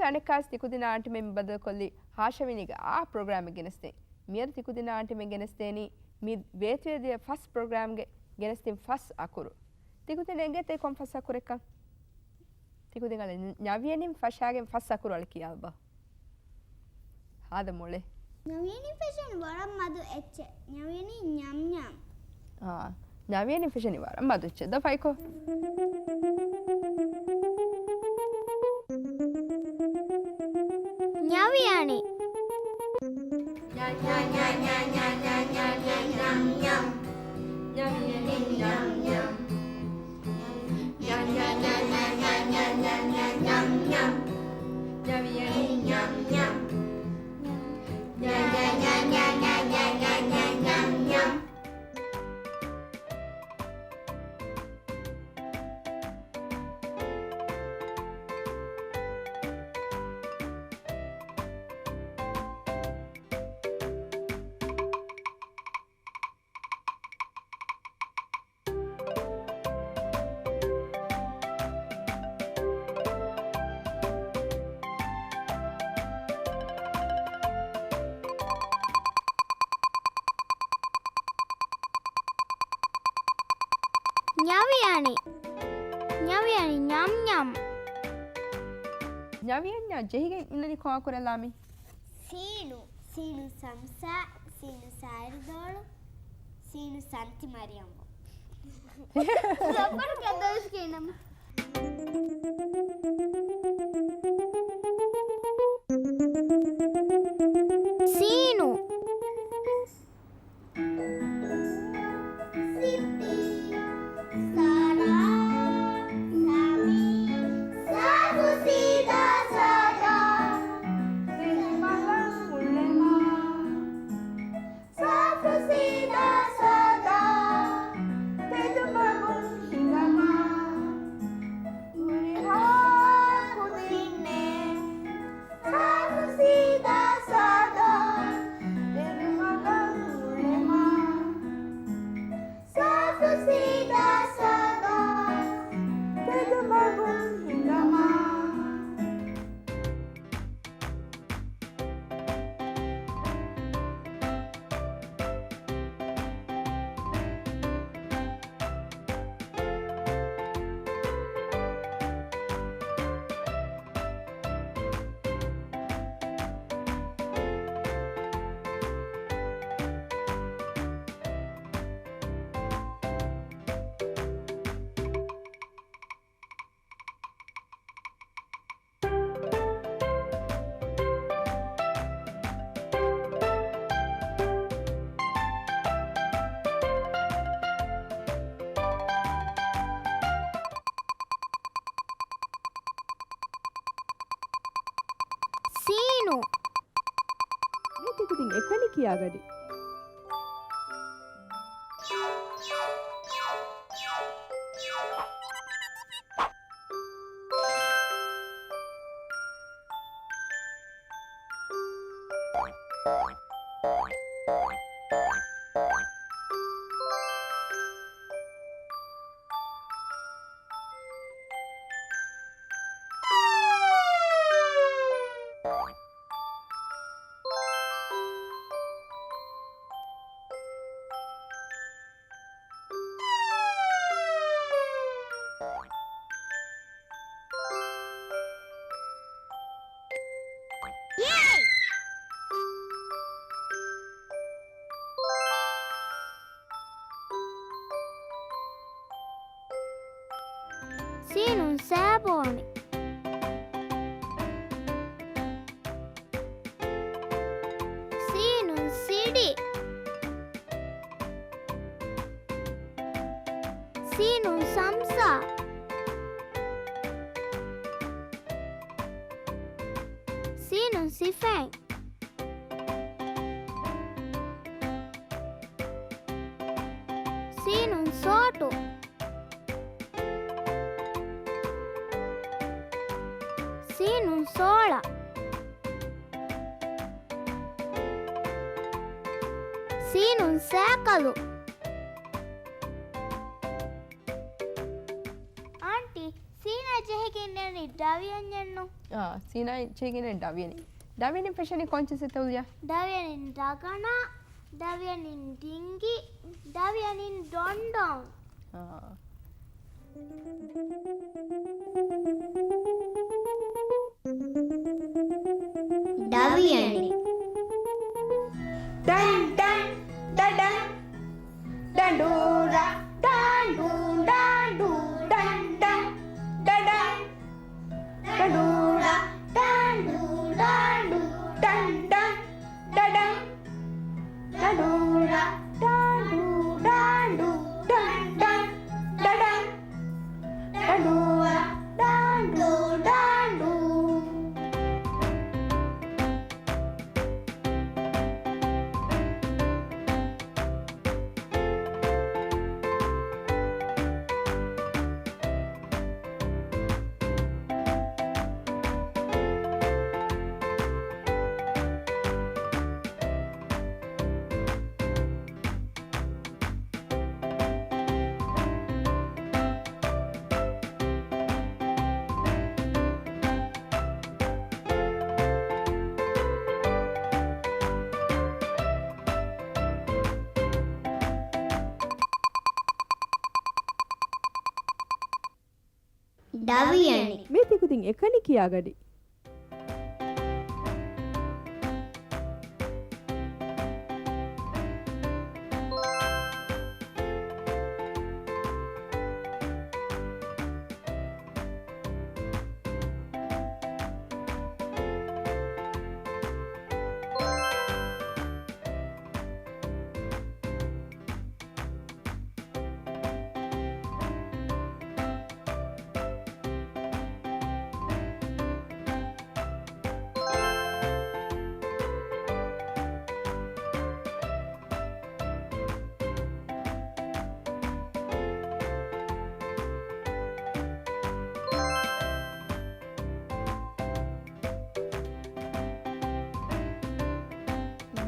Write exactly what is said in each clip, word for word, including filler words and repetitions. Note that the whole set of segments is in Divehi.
އަނެއްކާސް ތިކުދިންނާ އަންޓިމެން ބަދަލުކޮށްލީ ހާޝަމީނީގެ އާ ޕްރޮގްރާމެއް ގެނެސްދޭން. މިއަދު ތިކުދިންނާ އަންޓިމެން ގެނެސްދޭނީ މި ވޭތުވެދިޔަ ފަސް ޕްރޮގްރާމްގެ ގެނެސްދިން ފަސް އަކުރު. ތިކުދިން އެނގޭތަ ކޮން ފަސް އަކުރެއްކަން؟ ތިކުދިން އަޅެ ނަވިޔަނިން ފަށާގެން ފަސް އަކުރު އަޅެ ކިޔާލަބަ. ހާދަ މޮޅޭ. ނަވިޔަނިން ފެށެން ވަރަށް މަދު އެއްޗެއް. ނަވިޔަނިން ނަމް ނަމް. އާ، ނަވިޔަނިން ފެށެނީ ވަރަށް މަދު އެއްޗެއް. ދޯ ފައިކޯ. ނަވިޔަނި. ނަވިޔަނި. ނަވިޔަނި ނަމް ނަމް. ނަވިޔަންޏާ ޖެހިގެން އިންނަނީ ކޮން އަކުރެއް ލާމީ؟ ސީނު، ސީނު ސަމްސާ، ސީނު ސާރިދޯޅު، ސީނު ސަންތި މަރިޔަމް. ސީނު. ސިއްޕީ، ސާރާ، ސާމީ، ސާފު ސީދާ ސާދާ، ތެދު މަގަށް އުޅެމާ. ސާފު ސީދާ ސާދާ، ތެދު މަގުން ހިނގަމާ. ހުރިހާ ކުދިންނޭ. ސާފު ސީދާ ސާދާ، ތެދު މަގަށް އުޅެމާ. ސާފު ސީދާ ސާދާ، ތެދު މަގުން ހިނގަމާ. ސީނު. މީ ތިކުދިން އެކަނި ކިޔާގަޑި. ސީނުން ސާބޯނި. ސީނުން ސިޑި. ސީނުން ސަމްސާ. ސީނުން ސިފައިން. ސީނުން ސޯޓު. ސީނުން ސޯޅަ. ސީނުން ސައިކަލު. އާންޓީ، ސީނާ ޖެހިގެން އިންނަނީ ޑަވިޔަން އެއްނު. އާ، ސީނާއި އެއްޗެހިގެންނޭ ޑަވިޔަނި. ޑަވިޔަނިން ފެށެނީ ކޮން ޗިއްސެއްތޯ ލިޔާ؟ ޑަވިޔަނިން ރަގަނާ، ޑަވިޔަނިން ޑިންގި، ޑަވިޔަނިން ޑޮންޑޮން. އާ. ޑަވިޔަނި. ޑަން ޑަން ޑަޑަން. ޑަނޑޫރަ ޑާނޑޫ ޑާނޑޫ ޑަން ޑަން ޑަޑަން. ޑަނޑޫރަ ޑާނޑޫ ޑާނޑޫ ޑަން ޑަން ޑަޑަން. ޑަނޑޫރަ ޑާނޑޫ ޑާނޑޫ ޑަން ޑަން ޑަޑަން. ޑަނޑޫރަ ޑާނޑޫ ޑާނޑޫ. ޑަވިޔަނި. މީ ތިކުދިން އެކަނި ކިޔާގަޑި.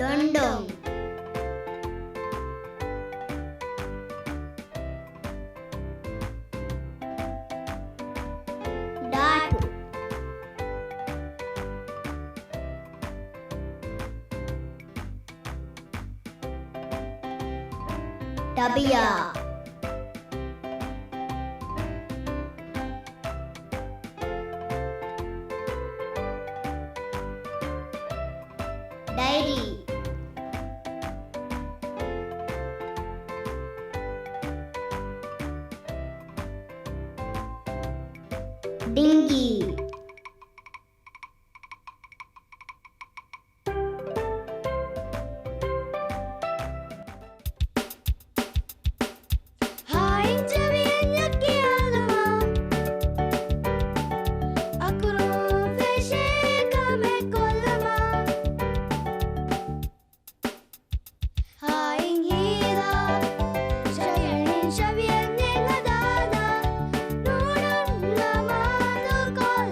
ޑޮންޑޮން. ޑާޓު. ޑަބިޔާ. ޑައިރީ. ޑިންގީ. ހާއިން ޝަވިޔަން ކިޔާލަމާ، އަކުރުން ފެށޭ ކަމެއް ކޮށްލަމާ. ހާއިން ހީލާ، ޝަވިޔަން، ޝަވިޔަން ހަދާނާ، ނޫނުން ނަމާދު ކޮށް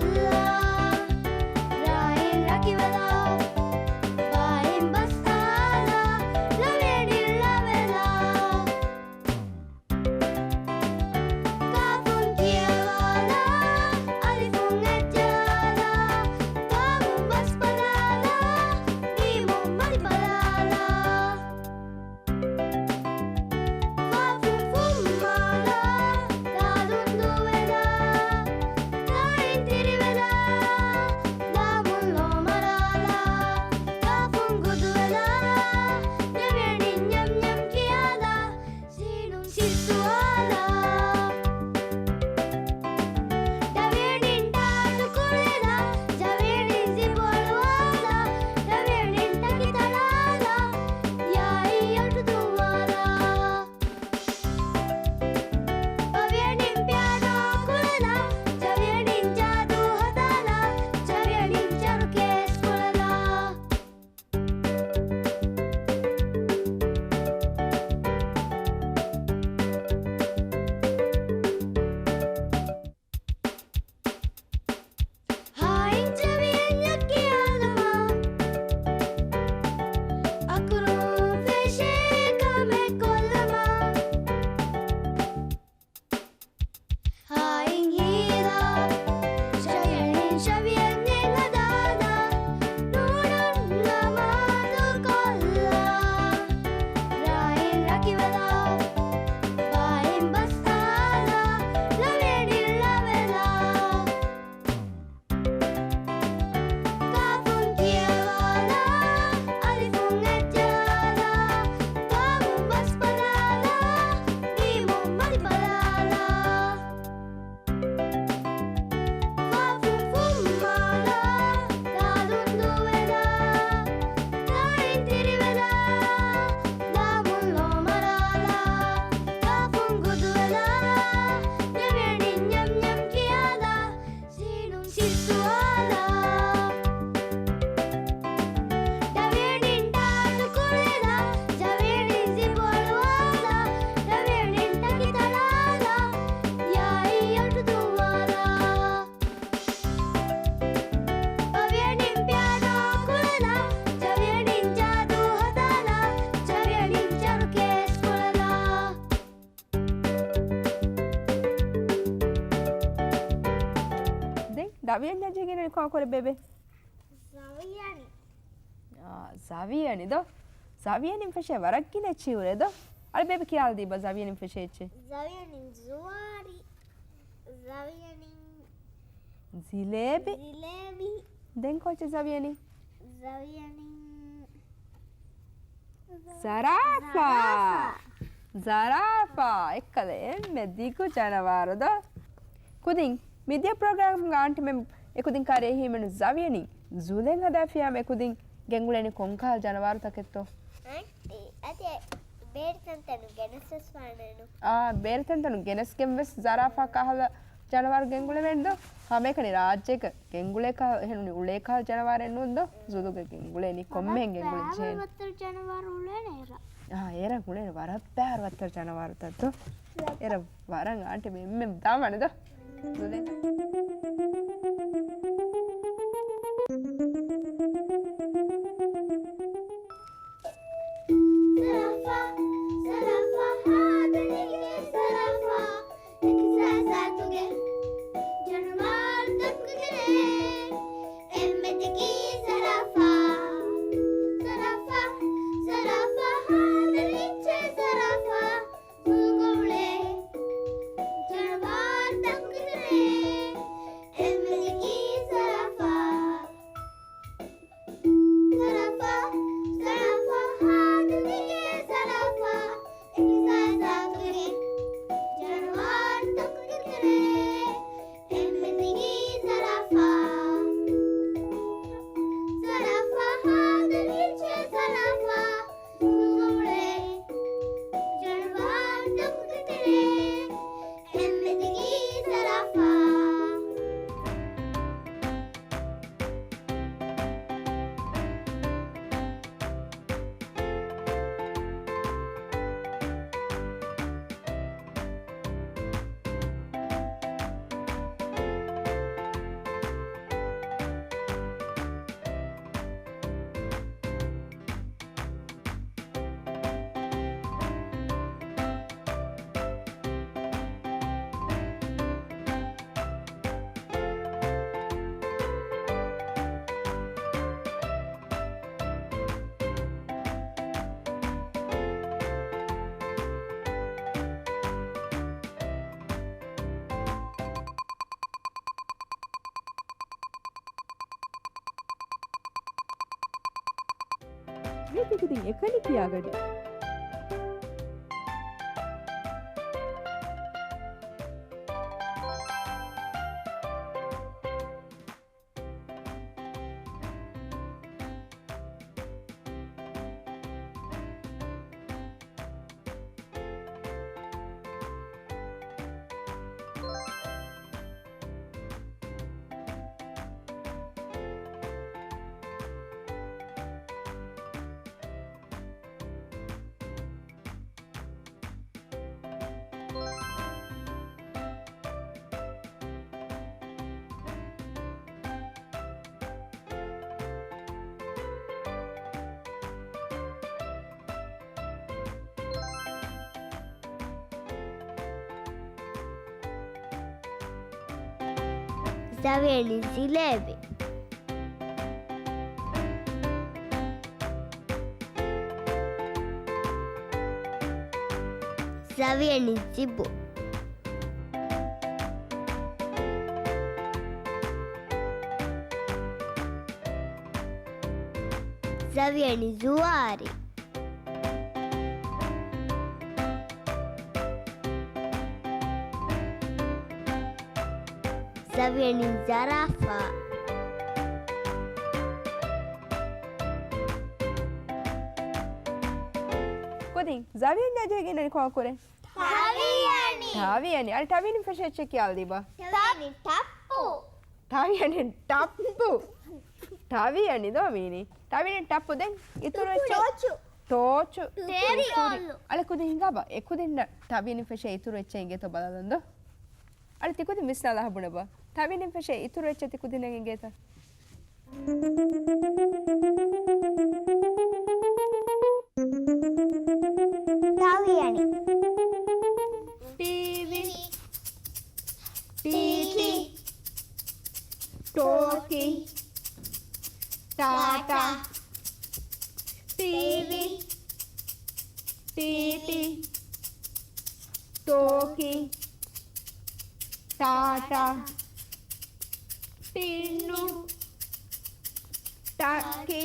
ޒަވިޔަނިއާ ޖެހިގެން އިންނަނީ ކޮން އަކުރެއް ބޭބެ؟ ޒަވިޔަނި. އާ، ޒަވިޔަނި ދޯ؟ ޒަވިޔަނިން ފެށޭ ވަރަށް ގިނަ އެއްޗިހި ހުރޭ ދޯ؟ އަޅެ ބޭބެ ކިޔާލަދީބަ ޒަވިޔަނިން ފެށޭ އެއްޗެއް. ޒަވިޔަނިން ޒުވާރި. ޒަވިޔަނިން ޖިލޭބި. ޖިލޭބި. ދެން ކޯއްޗެއް ޒަވިޔަނި؟ ޒަވިޔަނިން ޒަރާފާ. ޒަރާފާ. ޒަރާފާ. އެއްކަލަ އެންމެ ދިގު ޖަނަވާރު ދޯ؟ ކުދިން މިދިޔަ ޕްރޮގްރާމްގަ އާންޓިމެން އެކުދިން ކާރި އެހީމެނު ޒަވިޔަނި ޒުލެން ހަދާފިޔާމަ އެކުދިން ގެންގުޅެނީ ކޮންކަހަލަ ޖަނަވާރުތަކެއްތޯ؟ އަންޓީ، އަދި ބޭރު ތަންތަނު ގެނެސް ވެސް ވާނެނު. އާ، ބޭރު ތަންތަނު ގެނެސްގެން ވެސް ޒަރާފާ ކަހަލަ ޖަނަވާރު ގެންގުޅެވޭނެ ދޯ؟ ހަމައެކަނި ރާއްޖޭގަ ގެންގުޅޭ ކަހަލަ، އެހެން އުޅޭ ކަހަލަ ޖަނަވާރެއް ނޫން ދޯ؟ ޒުލުގަ ގެންގުޅޭނީ ކޮންމެހެން ގެންގުޅެން ޖެހޭނީ. ވަރަށް ބައިވަރު ވައްތަރު ޖަނަވާރު އުޅޭނެ އޭރަށް. އާ، އޭރަށް އުޅޭނެ ވަރަށް ބައިވަރު ވައްތަރު ޖަނަވާރުތައް ދޯ؟ އޭރަށް ވަރަށް އާންޓި މި އެންމެން ދާން ވާނެ ދޯ؟ ޒުލޭ. ޒަރާފާ، ޒަރާފާ، ހާދަނީގެ ޒަރާފާ، އެކި ޒާޒާތުގެ ޖަނަވާރުތަކުގެ ތެރޭ، އެންމެ ދިގީ ޒަރާފާ. ޒަރާފާ، ޒަރާފާ، ހާދަނީ އެއްޗެއް ޒަރާފާ، ޒުލުގަ އުޅޭ ޖަނަވާރުތަކުގެ ތެރޭ، އެންމެ ދިގީ ޒަރާފާ. ޒަރާފާ، ޒަރާފާ، ހާދަނީގެ ޒަރާފާ، އެކި ޒާޒާތުގެ ޖަނަވާރުތަކުގެ ތެރޭ، އެންމެ ދިގީ ޒަރާފާ. ޒަރާފާ، ހާދަނީ އެއްޗެއް ޒަރާފާ، ޒުލުގަ އުޅޭ ޖަނަވާރުތަކުގެ ތެރޭ، އެންމެ ދިގީ ޒަރާފާ. މީ ތިކުދިން އެކަނި ކިޔާގަޑި. ޒަވިޔަނި ޖިލޭބި. ޒަވިޔަނި ޒިބު. ޒަވިޔަނި ޒުވާރި. ޒަވިޔަނި ޒަރާފާ. ކުދިން ޒަވިޔަން ޖެހިގެން އިންނަނީ ކޮން އަކުރެއް؟ ތަވިޔަނި. ތަވިޔަނި. އަދި ތަވިޔަނިން ފެށޭ އެއްޗެއް ކިޔާލަދީބަ. ތަވިޔަނި ޓައްޕު. ތަވިޔަނި ޓައްޕު. ތަވިޔަނި ދޯ މީނީ. ތަވިޔަނި ޓައްޕު ދެން އިތުރު އެއްޗެއް. ޓޯޗު. ޓޯޗު. ޓޭރި އޮއްލު. އަޅެ ކުދިން ހިނގާބަ. އެ ކުދިންނަށް ތަވިޔަނިން ފެށޭ އިތުރު އެއްޗެއް އިނގޭތޯ ބަލާލަން ދޯ. އަޅެ ތިކުދިން ވިސްނާލާ ބުނެބަ. ތަވިޔަނިން ފެށޭ އިތުރު އެއްޗެއް ތިކުދިންނަށް އިނގޭތަ؟ ތަވިޔަނި. ޓީވީ. ޓީޓީ. ޓީވީ، ޓީޓީ، ޓޯކީ، ޓާޓާ، ޓިންނު، ޓައްކި،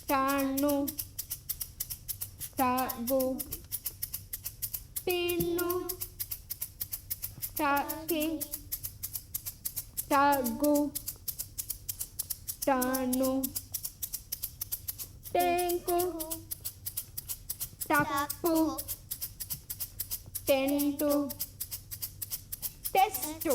ޓަންނު، ޓަގު، ޓިންނު، ޓައްކި، ޓަގު، ޓަންނު، ޓެންކު، ޓައްޕު، ޓެންޓު، ޓެސްޓު.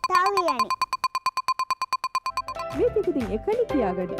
ތާވީ އަނި. މީ ތިކުދިން އެކަނި ކިޔާގަޑި.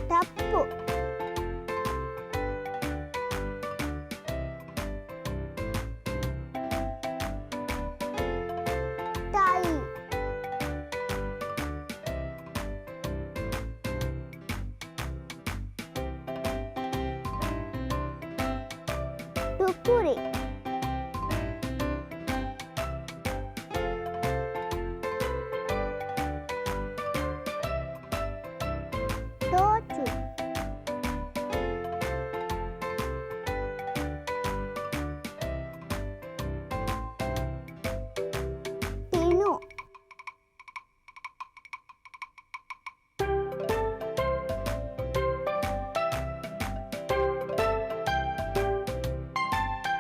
ޓައްޕު. ޓައި. ޓުކުރި. ޓޯޗު. ޓިނު.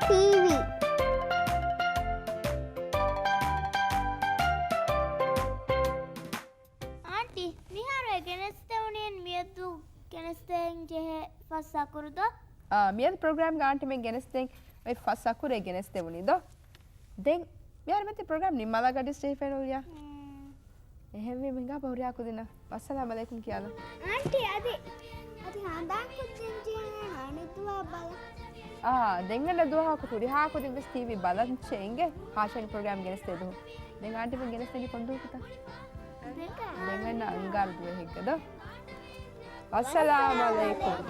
ޓީވީ. އާންޓީ، މިހާރު އެ ގެނެސްދެވުނީ މިއަދު ގެނެސްދޭން ޖެހޭ ފަސް އަކުރު ދޯ؟ އާ، މިއަދު ޕްރޮގްރާމްގަ އާންޓީމެން ގެނެސްދޭން އޮތް ފަސް އަކުރެއް ގެނެސްދެވުނީ ދޯ؟ ދެން މިހާރު މެތި ޕްރޮގްރާމް ނިންމާލާ ގަޑިސް ޖެހިފައިނުލިޔާ. އެހެންވީމަ ހިނގާބަ ހުރިހާ ކުދިންނަށް އައްސަލާމް އަލައިކުމް ކިޔާލަ. އާންޓީ، އަދި، އަދި ހަނދާން ކުދިން ޖެހޭ އަނެއް ދުވަހަށް ބަލަ. އާ، ދެން އަންނަ ދުވަހަކު ހުރިހާ ކުދިން ވެސް ޓީވީ ބަލަން އެނގޭ ހާޝަން ޕްރޮގްރާމް ގެނެސްދޭ ދުވަހު. ދެން އާންޓީމެން ގެނެސްދެނީ ކޮން ދުވަހަކުތަ؟ ދެން އަންނަ އަންގާރަ ދުވަހެއްގަ ދޯ؟ އައްސަލާމް އަލައިކުމް.